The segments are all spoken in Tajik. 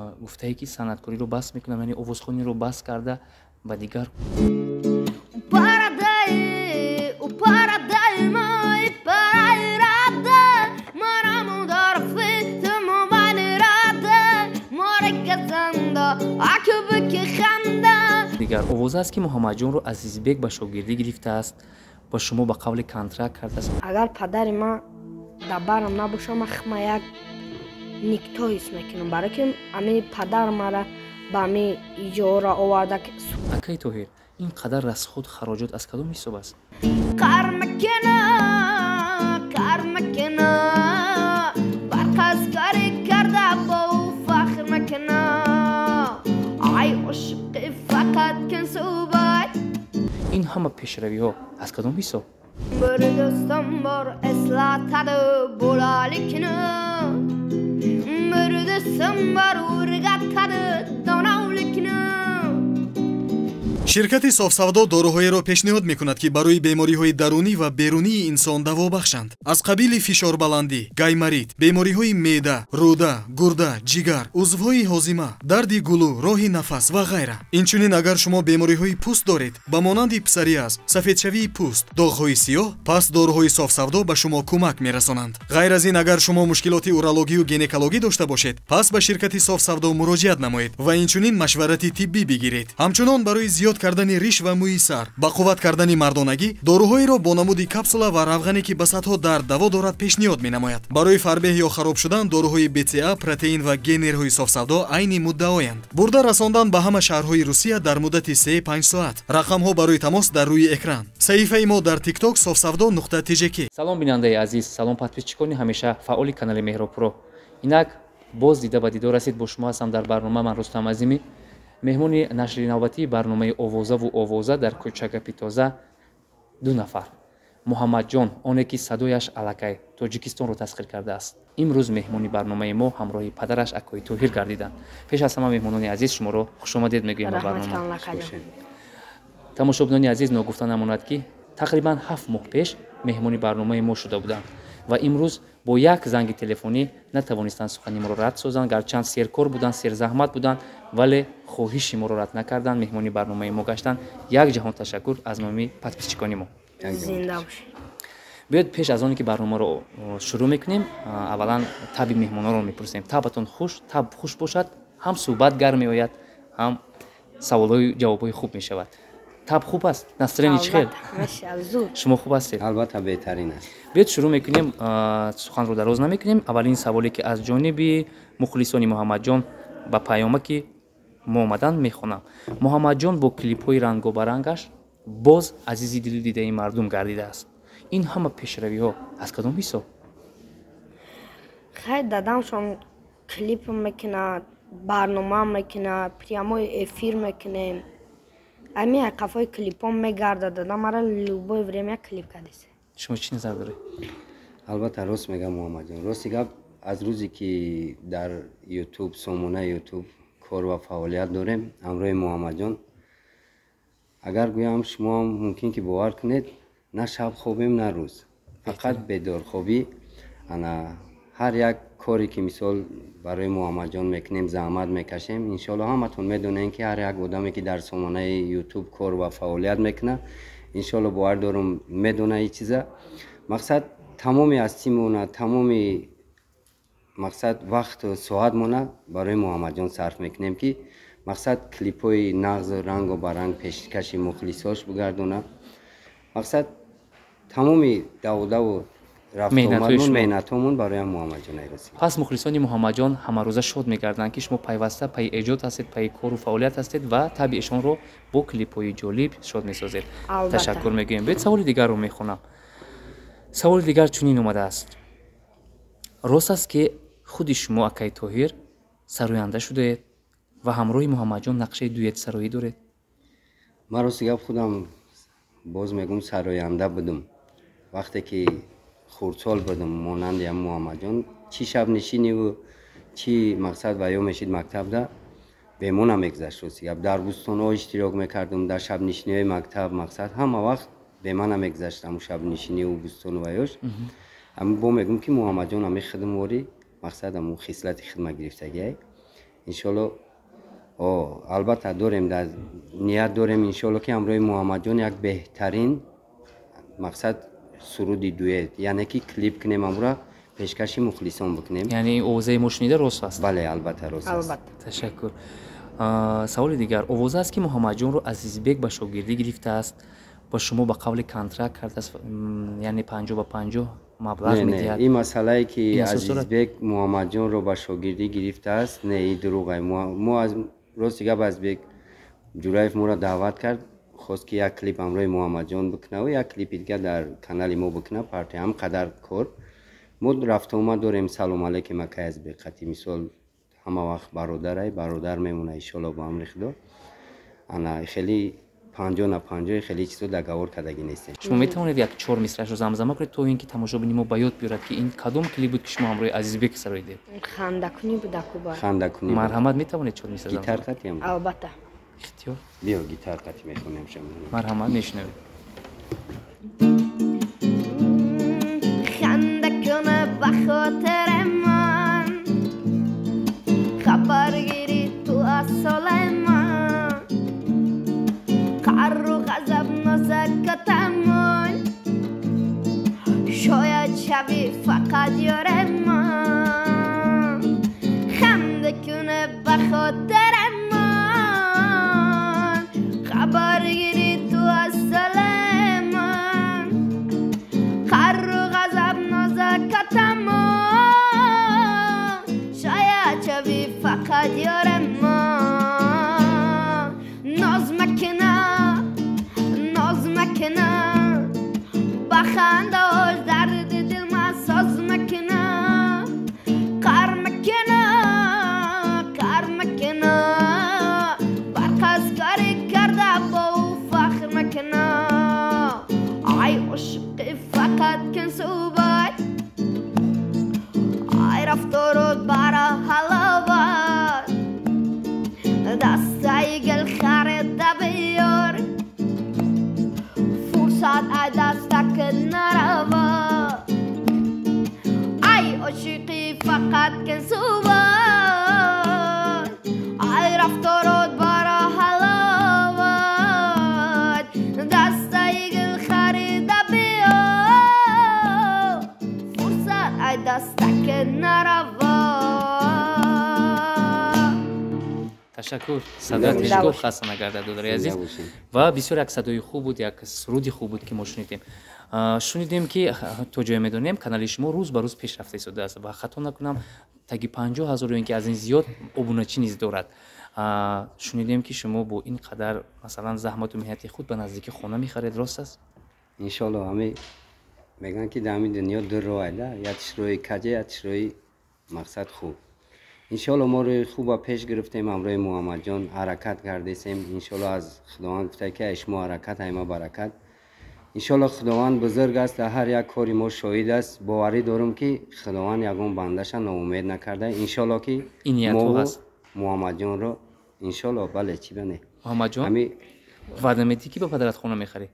Гуфтае, ки санъаткориро бас мекунам, яъне овозхониро бас карда, ба дигар овоза аст, ки Муҳаммадҷонро Азизбек ба шогирдӣ гирифтааст ва шумо ба қавли контракт кардааст. Агар падари ман дар барам набошам, ман хма як никто ҳис мекунам, барое ки ами падар мара ба ами иҷора оварда. Акаи Тоҳир, ин қадар расход, хароҷот аз кадом ҳисоб аст? Қар макена, қар макена, барқазкорӣ карда бо фахр макена, ай ошиқи фақат кин суҳбат. Ин ҳама пешравиҳо аз кадом ҳисоб? Bir do'stim bor, eslatadi bolalikni. Bir do'stim bor, o'rgatadi donolikni. Ширкати Софсавдо доруҳоеро пешниҳод мекунад, ки барои бемориҳои дарунӣ ва берунии инсон даво бахшанд, аз қабили фишорбаландӣ, гайморит, бемориҳои меъда, рӯда, гурда, ҷигар, узвҳои ҳозима, дарди гулӯ, роҳи нафас ва ғайра. Инчунин, агар шумо бемориҳои пӯст доред, ба монанди псориаз, сафедшавии пӯст, доғҳои сиёҳ, пас доруҳои Софсавдо ба шумо кӯмак мерасонанд. Ғайр аз ин, агар шумо мушкилоти урологию гинекологӣ дошта бошед, пас ба ширкати Софсавдо муроҷиат намоед ва инчунин машварати тиббӣ бигиред. Ҳамчунон, барои зиёд кардани риш ва мӯи сар, ба қувват кардани мардонагӣ доруҳоеро бо намуди капсула ва равғане, ки ба садҳо дард даво дорад, пешниҳод менамояд. Барои фарбеҳ ё хароб шудан доруҳои БЦА, протеин ва генерҳои Софсавдо айни муддаоянд. Бурда расондан ба ҳама шаҳрҳои Русия дар муддати 3-5 соат. Рақамҳо барои тамос дар рӯи экран. Саҳифаи мо дар Тикток: софсавдо.тжк. Салом, бинандаи азиз, салом, подписчикони ҳамеша фаъоли канали Меҳробпуро. Инак боз дида ба дидор расид. Бо шумо ҳастам дар барнома ман, Рустам Азимӣ. Меҳмони нашри навбатии барномаи Овозаву овоза дар кӯчагапи тоза ду нафар: Муҳаммадҷон, оне ки садояш аллакай Тоҷикистонро тасхир кардааст, имрӯз меҳмони барномаи мо ҳамроҳи падараш акои Тоҳир гардиданд. Пеш аз ҳама, меҳмонони азиз, шуморо хушомадед мегӯем ба барнома. Тамошобинони азиз, ногуфта намонад, ки тақрибан 7 моҳ пеш меҳмони барномаи мо шуда буданд ва имрӯз бо як занги телефонӣ натавонистанд сухани моро рад созанд. Гарчанд серкор буданд, серзаҳмат буданд, вале хоҳиши моро рад накарданд, меҳмони барномаи мо гаштанд. Як ҷаҳон ташаккур аз номи подписчикони мо. Биёед, пеш аз оне ки барномаро шурӯъ мекунем, аввалан таби меҳмононро мепурсем. Табатон хуш? Таб хуш бошад, ҳам суҳбат гарм меояд, ҳам саволҳои ҷавобҳои хуб мешавад. Таб хуб аст? Настроение чӣ хел? Шумо хуб ҳастед? Албатта, беҳтарин аст. Биёед, шурӯъ мекунем, суханро дароз намекунем. Аввалин саволе, ки аз ҷониби мухлисони Муҳаммадҷон ба паёмаки мо омаданд, мехонам. Муҳаммадҷон бо клипҳои рангобарангаш боз азизи дилу дидаи мардум гардидааст. Ин ҳама пешравиҳо аз кадом ҳисоб? Хай, дадамшон клип мекунад, барнома мекунад, прямой эфир мекунем. Ами қафои клипом мегардад дадам, мара любое время клип кардеса. Шумо чӣ назар доред? Албатта, рост мегам Муҳаммадҷон. Рости гап, аз рӯзе ки дар Ютуб, сомонаи Ютуб кор ва фаъолият дорем ҳамроҳи Муҳаммадҷон, агар гӯям, шумоам мумкин ки бовар кунед, на шаб хобем, на рӯз, фақат бедорхобӣ. Ана ҳар як коре ки, мисол, барои Муҳаммадҷон мекунем, заҳмат мекашем. Иншоалло, ҳаматон медонем, ки ҳар як одаме, ки дар сомонаи Ютуб кор ва фаъолият мекунад, иншоалло, бовар дорум, медона ин чиза. Мақсад, тамоми ҳастимона, тамоми, мақсад, вақту соатмона барои Муҳаммадҷон сарф мекунем, ки, мақсад, клипҳои нағзу рангу баранг пешкаши мухлисош бигардонад. Мақсад, тамоми давудаву меҳнатҳомон барои Муҳаммадҷон айрасид. Пас мухлисони Муҳаммадҷон ҳамарӯза шод мегарданд, ки шумо пайваста пайи эҷод ҳастед, пайи кору фаъолият ҳастед ва табъи эшонро бо клипҳои ҷолиб шод месозед. Ташаккур мегӯем. Биёед, саволи дигарро мехонам. Саволи дигар чунин омадааст: рост аст, ки худи шумо, акаи Тоҳир, сароянда шудаед ва ҳамроҳи Муҳаммадҷон нақшаи дуэтсароӣ доред? Ман, рости гап, худам боз мегӯм, сароянда будум, вақте ки хурдсол будум. Монанди ам Муҳаммадҷон, чӣ шабнишиниву чӣ, мақсад, ва ё мешид мактабда бемона мегузашт. Рости гап, дар бӯстонҳо иштирок мекардум, дар шабнишиниҳои мактаб. Мақсад, ҳама вақт бемана мегузашт ҳамун шабнишиниву бӯстону ваёш. Бо мегӯм, ки Муҳаммадҷон ҳами хидмворӣ, мақсад, ҳамун хислати хидма гирифтагиай. Иншоалло, албатта дорем, ният дорем, иншоалло, ки ҳамроҳи Муҳаммадҷон як беҳтарин мақсад суруди дуэт, яъне ки клип кунем, амра пешкаши мухлисон бикунем. Яъне овозаи мо шунида рост аст? Бале, албатта, рост аст. Ташаккур. Саволи дигар: овоза аст, ки Муҳаммадҷонро Азизбек ба шогирдӣ гирифтааст, ба шумо ба қавли контракт кардааст, яъне 50 ба 50 маблағ медиҳад. Ин масъалае, ки Азизбек Муҳаммадҷонро ба шогирдӣ гирифтааст, не, ин дурӯғ. Мо аз рости гап, Азизбек Ҷураев моро даъват кард, хост, ки як клип ҳамроҳи Муҳаммадҷон бикунаву як клипи дигар дар канали мо бикуна. Парти ҳам қадар кор мо рафтуомад дорем. Салом алейкум, акай Азизбек, қати мисол ҳама вақт бародарай, бародар мемона, иншоалло, ба амри Худо. Ана хеле 50 на 50 хеле чизо договор кардагӣ нестем. Шумо метавонед як чор мисраашро замзама кунед, то ин ки тамошобини мо ба ёд биёрад, ки ин кадом клип буд, ки шумо ҳамроҳи Азизбек сароидед? Хандакунӣ будаку ба. Хандакунӣ. Марҳамат, метавонед чор мисра? Гитар қатиам? Албатта. Ихтиёр. Биё, гитар қати мехонем шумо. Марҳамат, мешунавед. Хандакуна ба хотири ман, хабаргири ту аз соли ман, қару ғазаб нозакатамон, шояд шави фақат ёри ман. Хандакуна ба хотири ман, хабаргири ту аз соли ман, қару ғазаб нозакатамон, шояд шави фақат ёри ман. Ноз макина, ноз макина, ба хандаош дарди дил ма соз макина, қар макина, қар макина, барқазкорӣ карда бо ӯ фахр макина. Ай ошиқи, фақат кун суҳбат, ай рафторот бара ҳаловат, дастаи гул харида биёр, фурсат ай дастакат наравад. Ай ошиқӣ, фақат кун суҳбат, ай рафторот бара ҳаловат, дастаи гул харида биёр, фурсат ай дастакат наравад. Ташаккур, садоят ҳеҷгоҳ хаста нагардад, додари азиз. Ва бисёр як садои хуб буд, як суруди хуб буд, ки мо шунидем. Шунидем, ки то ҷое медонем, канали шумо рӯз ба рӯз пешрафта истодааст ва, хато накунам, таги 50 000 ё ин ки аз ин зиёд обуначӣ низ дорад. Шунидем, ки шумо бо ин қадар, масалан, заҳмату меҳнати худ ба наздики хона мехаред, рост аст? Иншоалло. Ҳами мегӯянд, ки дар ҳамин дунё ду роҳ да: якш роҳи каҷа, якш роҳи мақсад хуб. Иншоалло, мо роҳи хуба пеш гирифтем, ҳамроҳи Муҳаммадҷон ҳаракат кардесем. Иншоалло, аз Худованд гуфта, ки ай шумо ҳаракат, айма баракат. Иншоалло, Худованд бузург аст, дар ҳар як кори мо шоҳид аст. Боварӣ дорам, ки Худованд ягон бандаша ноумед накарда. Иншоалло, ки Ин ниятҳо ҳаст. Муҳаммадҷонро иншоалло, бале, чӣ бане. Муҳаммадҷон, ваъда медиҳӣ, ки ба падарат хона мехарӣ?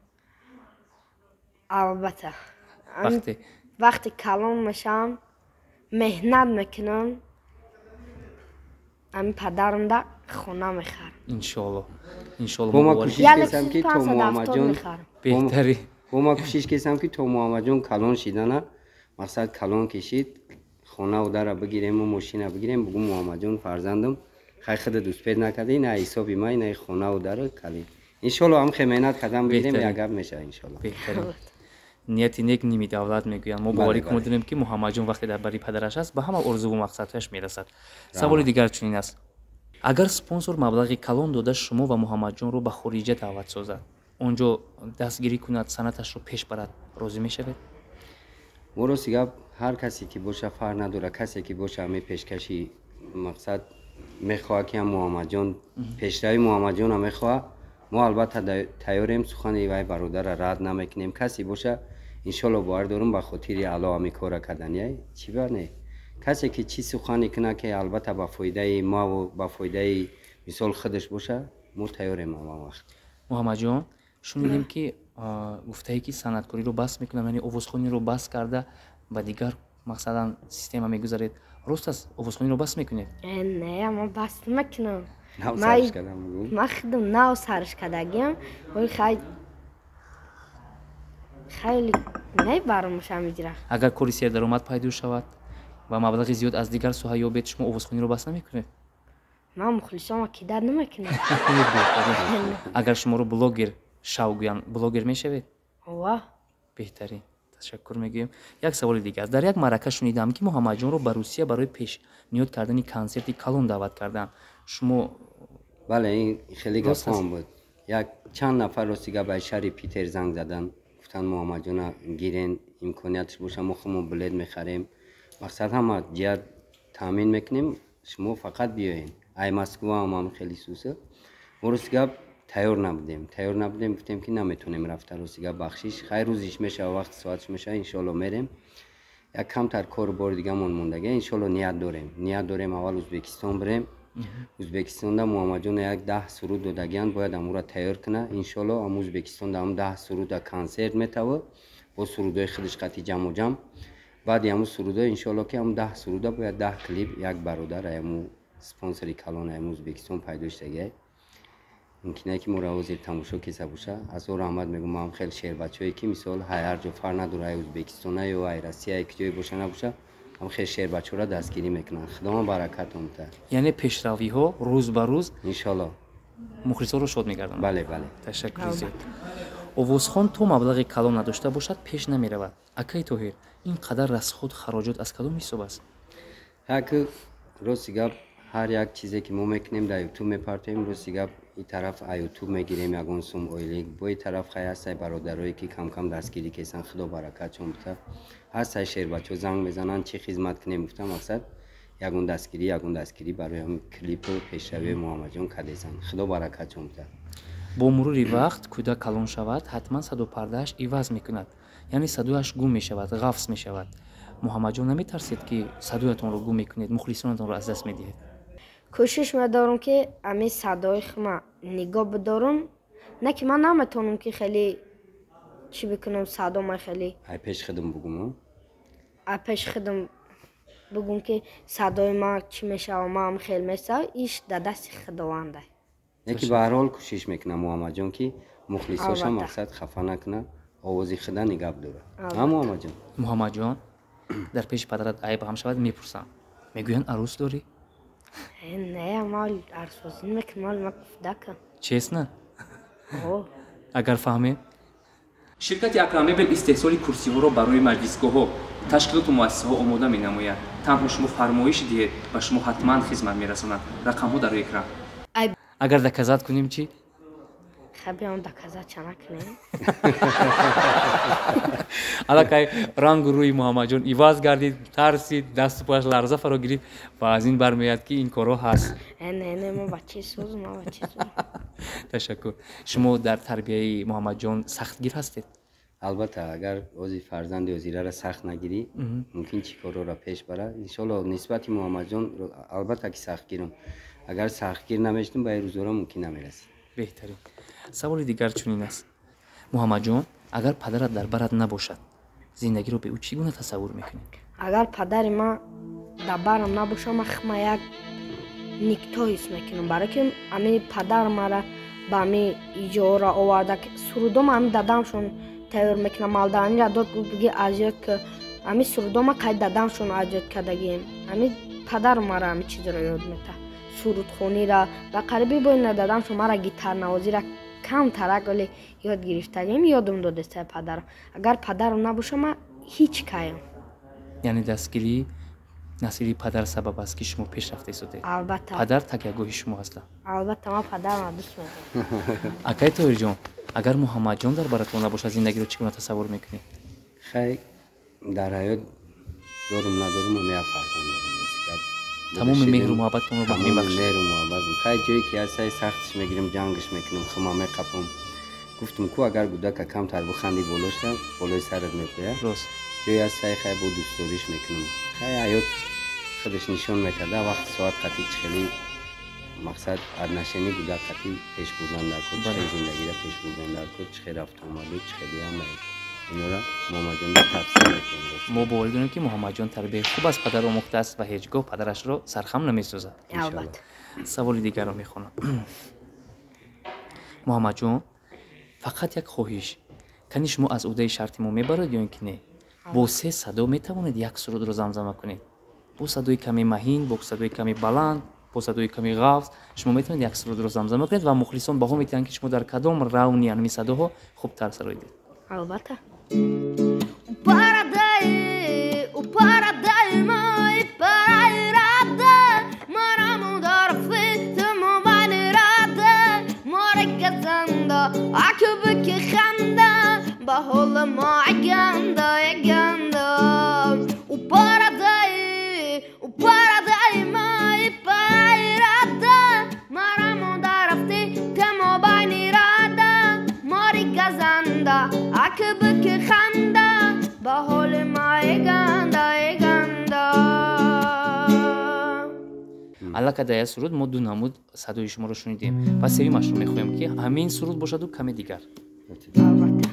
Албатта. Вақте Вақте калон мешавам, меҳнат мекунам, ами падарамда хона мехарам. Иншоалло, иншоалло. Бо ма кӯшиш кесам, ки то Муҳаммадҷон Беҳтари. Бо ма кӯшиш кесам, ки то Муҳаммадҷон калон шидана, мақсад калон кишид, хонаву дара бигирему мошина бигирем, бугу: «Муҳаммадҷон, фарзандам, хай, худат успеть накардӣ, на ҳисоби ма ина хонаву дара кали». Иншоалло, ҳам хе меҳнат кардам, бигирем, як гап мешавад, иншоалло. Нияти нек ними давлат мегӯянд. Мо боварӣ дорем, ки Муҳаммадҷон вақте дар бари падараш аст, ба ҳама орзуву мақсадҳояш мерасад. Саволи дигар чунин аст: агар спонсор маблағи калон дода, шумо ва Муҳаммадҷонро ба хориҷа даъват созад, он ҷо дастгирӣ кунад, санъаташро пеш барад, розӣ мешавед? Мо, рости гап, ҳар касе ки боша, фарқ надорад, касе ки боша, ҳами пешкаши мақсад мехоҳад, ки ҳам Муҳаммадҷон пешрави Муҳаммадҷонро мехоҳад, мо албатта тайёрем. Сухани вай бародара рад намекунем. Касе боша, иншоалло, бовар дорам, ба хотири Алло ҳами кора кардания, чӣ ба не. Касе ки чӣ сухане кунад, ки албатта ба фоидаи маву ба фоидаи мисол худаш боша, мо тайёрем ҳама вақт. Муҳаммадҷон, шунидем, ки гуфтае, ки санъаткориро бас мекунам, яъне овозхониро бас карда, ба дигар, масалан, система мегузаред. Рост аст, овозхониро бас мекунед? Не, ман бас намекунам. Ман худам нав сарш кардагиам. Хеле мебарамаш ҳамиҷра. Агар кори сердаромад пайдо шавад ва маблағи зиёд аз дигар соҳа ёбед, шумо овозхониро бас намекунед? Ман мухлисонро кидар намекунам. Агар шуморо блогер шав гӯянд, блогер мешавед? Ова. Беҳтарин. Ташаккур мегӯем. Як саволи дигар. Дар як маърака шунидам, ки Муҳаммадҷонро ба Русия барои пешниҳод кардани консерти калон даъват карданд. Шумо Бале, ин хеле гапҳоам буд. Як чанд нафар рости гап аз шаҳри Питер занг заданд, гуфтанд Муҳаммадҷона гирен, имкониятш боша, мо худмон билет мехарем, мақсад ҳама ҷиҳат таъмин мекунем, шумо фақат биёен. Ай Москваам ҳам хеле суса. Мо рости гап тайёр набудем, гуфтем ки наметонем рафта, рости гап бахшиш. Хайр, рӯзиш мешава, вақти соатш мешава, иншоалло мерем. Як камтар кору бори дигамон мондага, иншоалло ният дорем аввал Ӯзбекистон бирем. Ӯзбекистонда Муҳаммадҷон як 10 суруд додагианд, бояд амура тайёр куна. Иншоалло ам Ӯзбекистонда ам 10 суруда консерт метава бо сурудҳои худаш қати ҷамъу ҷамъ. Баъди ҳамун сурудҳо иншоалло ки ҳамун 10 суруда бояд 10 клип як бародар ҳамун спонсори калон ҳамун Ӯзбекистон пайдо шудагиай. Мумкине ки моро ҳозир тамошо киса боша. Аз ӯ раҳмат мегӯм. Ман хеле шербачаҳое ки мисол ҳар ҷо фарқ надора, ай Ӯзбекистона ё ай Россия, ки ҷое боша набоша, ҳам хеле шербачаҳоро дастгирӣ мекунанд. Худованд баракатон диҳад. Яъне пешравиҳо рӯз ба рӯз иншоалло мухлисонро шод мегардонанд. Бале, бале. Ташаккури зиёд. Овозхон то маблағи калон надошта бошад, пеш намеравад. Акаи Тоҳир, ин қадар расход хароҷот аз кадом ҳисоб аст? Ҳаки рости гап, ҳар як чизе ки мо мекунем дар ютуб мепартоем, рости гап и тараф ютуб мегирем ягон сум ойлик, бо и тараф хай ҳастай бародарое ки камкам дастгирӣ кесанд, худо баракатшон бита. Ҳастай шербачаҳо занг мезананд, чӣ хизмат кунем, гуфта мақсад ягон дастгирӣ барои ҳамин клипу пешравии Муҳаммадҷон кадесанд. Худо баракатшон бита. Бо мурури вақт кӯдак калон шавад, ҳатман садопардааш иваз мекунад, яъне садояш гум мешавад, ғафз мешавад. Муҳаммадҷон, наметарсед ки садоятонро гум мекунед, мухлисонатонро аз даст медиҳед? Кӯшиш медорам ки ҳамин садои хума нигоҳ бидорам, не ки ман наметавонам ки хеле чӣ бикунам, садома хеле ай пеш худам бугум, ай пеш худам бугум ки садои ман чӣ мешава, ман хел месава, иш дар дасти Худованда. Не ки ба ҳар ҳол кӯшиш мекунам Муҳаммадҷон ки мухлисоша мақсад хафа накунад, овози худа нигаҳ дорад. А Муҳаммадҷон? Муҳаммадҷон, дар пеши падарат айб ҳам шавад мепурсам, мегӯянд арӯс дорӣ? Не, ман арӯсбозӣ намекунам, ман кӯдакам. Честно? Агар фаҳмем? Ширкати Акрамебел истеҳсоли курсиҳоро барои маҷлисгоҳҳо, ташкилоту муассисаҳо омода менамояд. Танҳо шумо фармоиш диҳед, ба шумо ҳатман хизмат мерасонанд. Рақамҳо дар рӯи экран. Агар доказат кунем чӣ? Хабиам доказат ча накунем. Аллакай рангу рӯи Муҳаммадҷон иваз гардид, тарсид, дасту пояш ларза фаро гирифт ва аз ин бармеояд ки ин корҳо ҳаст. Не, не, ман бачаи сӯзам, ман бачаи сӯзам. Ташаккур. Шумо дар тарбияи Муҳаммадҷон сахтгир ҳастед? Албатта, агар ози фарзанди озираро сахт нагирӣ, мумкин чӣ корҳоро пеш барад. Иншоалло нисбати Муҳаммадҷон албатта ки сахтгирам. Агар сахтгир намешудам, ба ин рӯзҳоро мумкин намерасид. Беҳтарин. Саволи дигар чунин аст. Муҳаммадҷон, агар падарат дар барат набошад, зиндагиро бе ӯ чӣ гуна тасаввур мекунӣ? Агар падари ман дар барам набошад, ман худма як никто ҳис мекунам, барое ки ҳамин падар мара ба ҳамин иҷора оварда, сурудома ҳамин дадамшон тайёр мекунам, малдаанира дод буги азёд ки ҳамин сурудома қайд дадамшон азёд кардагием. Ҳамин падар мара ҳамин чизро ёд метаҳад, сурудхонира ва қариби бо ина дадамшон мара гитарнавозира камтарак вале ёд гирифтагием, ёдам додеста падарам. Агар падарам набошад, ман ҳеҷ каям. Яъне дастгирии насири падар сабаб аст ки шумо пеш рафта истодед? Албатта. Падар такягоҳи шумо ҳастанд? Албатта, ман падарамро дӯст медорам. Акаи Тоҳирҷон, агар Муҳаммадҷон дар баратон набошад, зиндагиро чӣ гуна тасаввур мекунед? Хай, дар ҳаёт дорум надорум, ман як фарзанд дорам. Тамоми меҳру муҳаббатонро ба ҳамин бахшед. Меҳру муҳаббат. Хай, ҷое ки ҳаст, сай сахтш мегирам, ҷангш мекунам, хума меқапам. Гуфтум ку агар кӯдака камтар биханди болошта, болои сарат мепояд. Рост. Ҷое ҳаст, сай хай бо дӯстдориш мекунам. Хай, ҳаёт худаш нишон метада, вақти соат қатъи чӣ хеле мақсад отношени кӯдак қатъи пеш бурдан дар кор, чӣ хел зиндагиро пеш бурдан дар кор, чӣ хел рафту омаду, чӣ хели ҳамаи Инора Муҳаммадҷон тавсия мекунем. Мо боварӣ дорем, ки Муҳаммадҷон тарбияи хуб аз падар омӯхтааст ва ҳеҷ гоҳ падарашро сархам намесозад. Албатта. Саволи дигарро мехонам. Муҳаммадҷон, фақат як хоҳиш: кани шумо аз ӯҳдаи шарти мо мебароед ё ин ки не? Бо се садо метавонед як сурудро замзама кунед? Бо садои каме маҳин, бо садои каме баланд, бо садои каме ғафз шумо метавонед як сурудро замзама кунед ва мухлисон баҳо медиҳанд, ки шумо дар кадом равни ҳамин садоҳо хубтар сароидед. Албатта. Аллакай дар як суруд мо ду намуд садои шуморо шунидем ва сеюмашро мехоҳем, ки ҳамин суруд бошаду каме дигар. Албатта.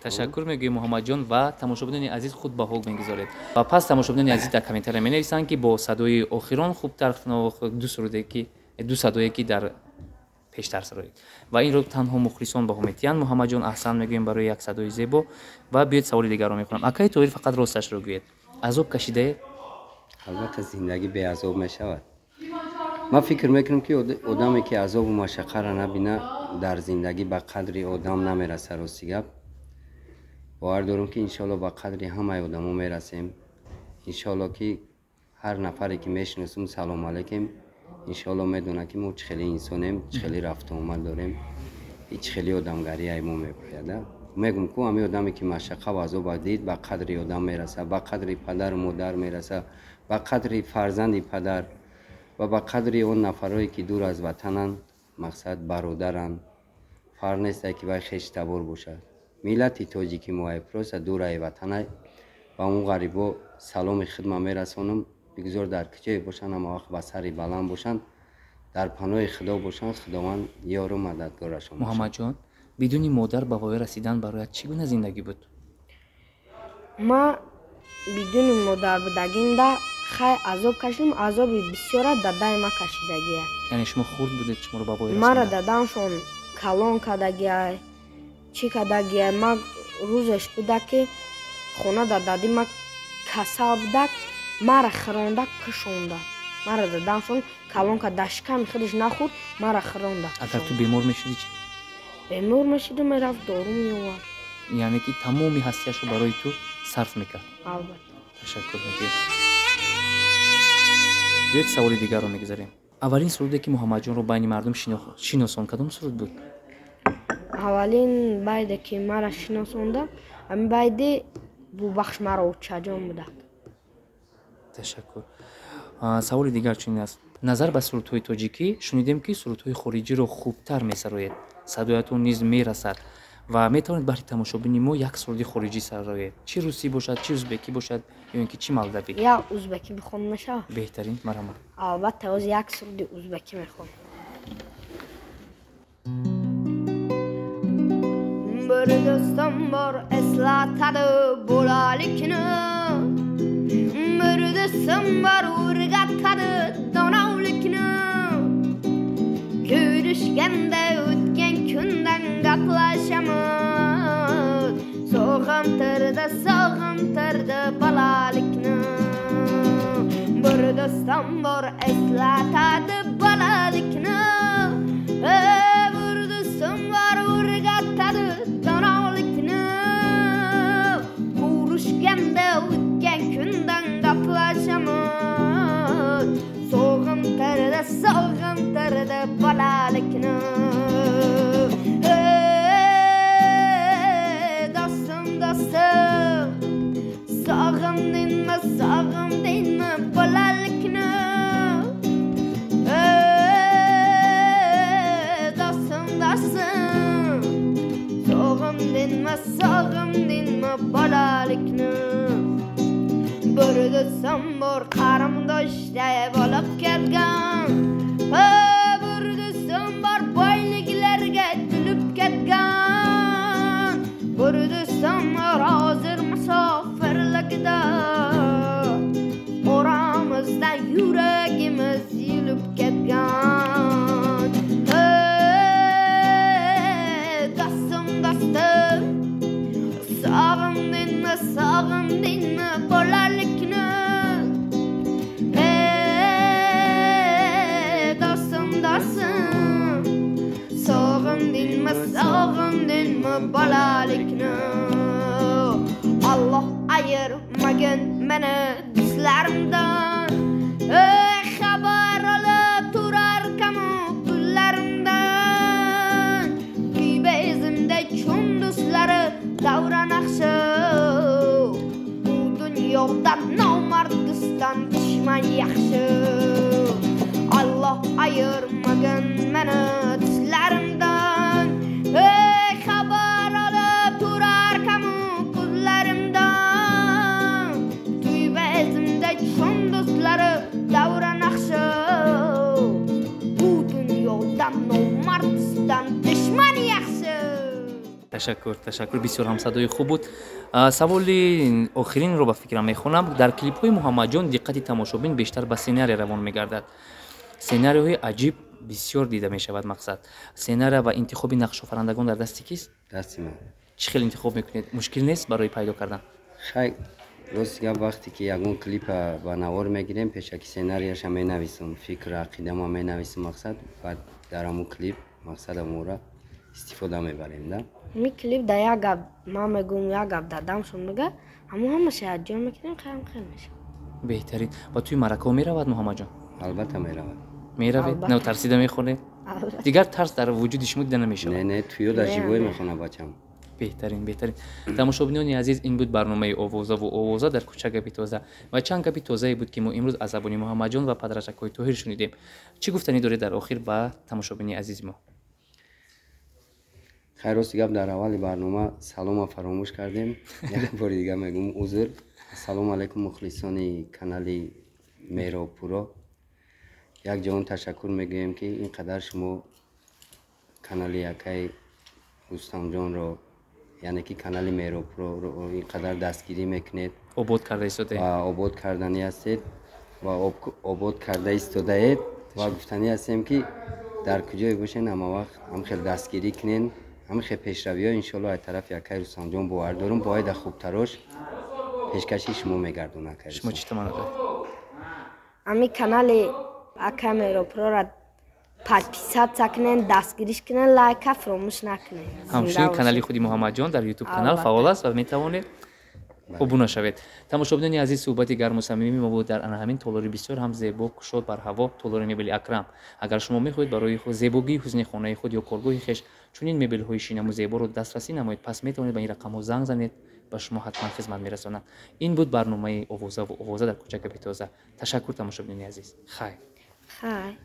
Ташаккур мегӯем, Муҳаммадҷон, ва тамошобинони азиз, худ баҳо мегузоред. Ва пас тамошобинони азиз дар комментария менависанд, ки бо садои охирон хубтар ду суруде, ки ду садое, ки дар пештар сароид, ва инро танҳо мухлисон баҳо медиҳанд. Муҳаммадҷон, аҳсан мегӯем барои як садои зебо. Ва биёед, саволи дигарро мехонам. Акаи Тоҳир, фақат росташро гӯед, азоб кашидаед? Албатта, зиндагӣ беазоб мешавад? Ман фикр мекунам, ки одаме ки азобу машаққаро набина, дар зиндагӣ ба қадри одам намераса. Рости гап, бовар дорам, ки иншоалло ба қадри ҳамаи одамо мерасем. Иншоалло, ки ҳар нафаре ки мешиносум, салом алейкум, иншоалло медонад, ки мо чӣ хели инсонем, чӣ хели рафтуомад дорем и чӣ хели одамгарияи мо мебояда. Мегум ку, ҳамин одаме ки машаққа ва азоба дид, ба қадри одам мераса, ба қадри падару модар мераса, ба қадри фарзанди падар ва ба қадри он нафарое ки дур аз ватананд, мақсад бародаранд. Фарқ несте, ки вай хештабор бошад, миллати тоҷики моай, просто дураи ватанай. Ба он ғарибо саломи хидма мерасонам. Бигзор дар куҷое бошанд, ҳама вақт ба сари баланд бошанд, дар паноҳи Худо бошанд, Худованд ёру мададгорашон. Муҳаммадҷон, бидуни модар ба воя расидан барояд чӣ гуна зиндагӣ буд? Ма бидуни модар будагимда хай азоб кашидам, азоби бисёра дадаи ма кашидагия. Яъне шумо хурд будед, шуморо ба воя мара дадамшон калон кардагия, чӣ кардагия. Ма рӯзеш буда, ки хона дар дади ма касал будак, мара хиронда кушонда. Мара дадамшон калон кард, дар шиками худаш нахӯрд, мара хиронда. Агар ту бемор мешудӣ чӣ? Бемор мешудам, мерафт, дору меовард. Яъне ки тамоми ҳастияшро барои ту сарф мекард? Албатта. Ташаккур мегӯем. Биёед, саволи дигарро мегузарем. Аввалин суруде, ки Муҳаммадҷонро байни мардум шиносон, кадом суруд буд? Аввалин байде, ки мара шиносонда, ҳамин байди «Бубахш маро, очаҷон» будак. Ташаккур. Саволи дигар чунин аст: назар ба сурудҳои тоҷикӣ, шунидем, ки сурудҳои хориҷиро хубтар месароед, садоятон низ мерасад ва метавонед баҳри тамошобини мо як суруди хориҷӣ сароед, чӣ русӣ бошад, чӣ узбекӣ бошад ё ин ки чӣ молдавӣ. Як узбекӣ бихонам, мешавад? Беҳтарин, марҳамат. Албатта, ҳозир як суруди узбекӣ мехонам. Bir do'stim bor, eslatadi bolalikni. Bir do'stim bor, o'rgatadi donolikni. Ko'rishganda o'tgan kundan gaplashamiz. Sog'intirdi, sog'intirdi bolalikni. Bir do'stim bor, eslatadi bolalikni. Bir do'stim bor, o'rgatadi donolikni. Ko'rishganda o'tgan kundan gaplashamiz. Sog'intirdi. Sog'indingmi, sog'indingmi bolalikni? Dostum, dostum, sog'indingmi, sog'indingmi bolalikni? Bir do'stim bor qarindoshday bo'lib ketgan, bir do'stim bor boyliklarga tulib ketgan, bir do'stim bor hozir musofirlikda, oramizda yuragimiz yulib ketgan. Dostum, dostum, sog'indingmi, sog'indingmi bolalikni? Dostum, dostum, sog'indingmi, sog'indingmi bolalikni? Alloh ayirmagin meni do'stlarimdan, xabar olib turar kamu kunlarimdan. Kuy bezimda chun do'stlari davron yaxshi, bu dunyoda nomard do'stdan dushman yaxshi. Alloh ayirmagin meni do'stlarimdan, xabar olib turar kamu kunlarimdan. Tuy bezimda chun do'stlari davron yaxshi, bu dunyoda nomard do'stdan dushman yaxshi. Ташаккур, ташаккур, бисёр ҳамсадои хуб буд. Саволи охиринро ба фикрам мехонам. Дар клипҳои Муҳаммадҷон диққати тамошобин бештар ба сценария равон мегардад. Сценариҳои аҷиб бисёр дида мешавад. Мақсад, сценария ва интихоби нақшофарандагон дар дасти кист? Дасти ман. Чӣ хел интихоб мекунед? Мушкил нест барои пайдо кардан? Хай, рости гап, вақте ки ягон клипа ба навор мегирем, пешаки сценарияша менависам, фикр ақидама менависам, мақсад, баъд дар ҳамун клип мақсад амора истифода мебарем да. Ми клип да як гап ман мегӯм, як гап дадамшон мега, ҳамо ҳамаша якҷо мекунем, хаям хел мешавад. Беҳтарин. Ба тӯи маъракаҳо меравад Муҳаммадҷон? Албатта, меравад. Меравед? Албатта. На тарсида мехонед? Албатта. Дигар тарс дар вуҷуди шумо дида намешавад? Не, не, туё дар Не, живой не. мехона бачам. Беҳтарин, беҳтарин. Тамошобинони азиз, ин буд барномаи Овозаву овоза дар кӯча гапи тоза ва чанд гапи тозае буд, ки мо имрӯз аз забони Муҳаммадҷон ва падарашакои Тоҳир шунидем. Чӣ гуфтанӣ доред дар охир ба тамошобини азизи мо? Хайр, рости гап, дар аввали барнома салома фаромӯш кардем, як бори дига мегӯм, узр. Ассалому алайкум, мухлисони канали Меҳробпуро. Як ҷаҳон ташаккур мегӯем, ки ин қадар шумо канали акай Рустамҷонро, яъне ки канали Меҳробпуроро ин қадар дастгирӣ мекунед. Обод карда истодаем. Ва обод карданӣ ҳастед ва обод карда истодаед. Ва гуфтанӣ ҳастем, ки дар куҷое бошен, ҳама вақт ҳам хел дастгирӣ кунен, ҳам хел пешравиҳо иншоалло аз тарафи акай Рустамҷон бовар дорум, бояда хубтарош пешкаши шумо мегардонад акай Шумо Рустам. чӣ таманно доред? Ами канали ака Меҳропрора подписаться кунен, дастгириш кунен, лайка фаромӯш накунен. Ҳамчунин Зинда канали бошед. худи Муҳаммадҷон дар Ютуб канал Албатта. фаъол аст ва метавонед обуна шавед. Тамошобинони азиз, суҳбати гарму самимии мо буд дар ана ҳамин толори бисёр ҳам зебо, кушод, барҳаво, толори мебели Акрам. Агар шумо мехоҳед барои зебогии ҳусни хонаи худ ё коргоҳи хеш чунин мебелҳои шинаму зеборо дастрасӣ намоед, пас метавонед ба ин рақамҳо занг занед, ба шумо ҳатман хизмат мерасонанд. Ин буд барномаи Овозаву овоза дар кӯча гапи тоза. Ташаккур, тамошобинони азиз, хайр. Хай.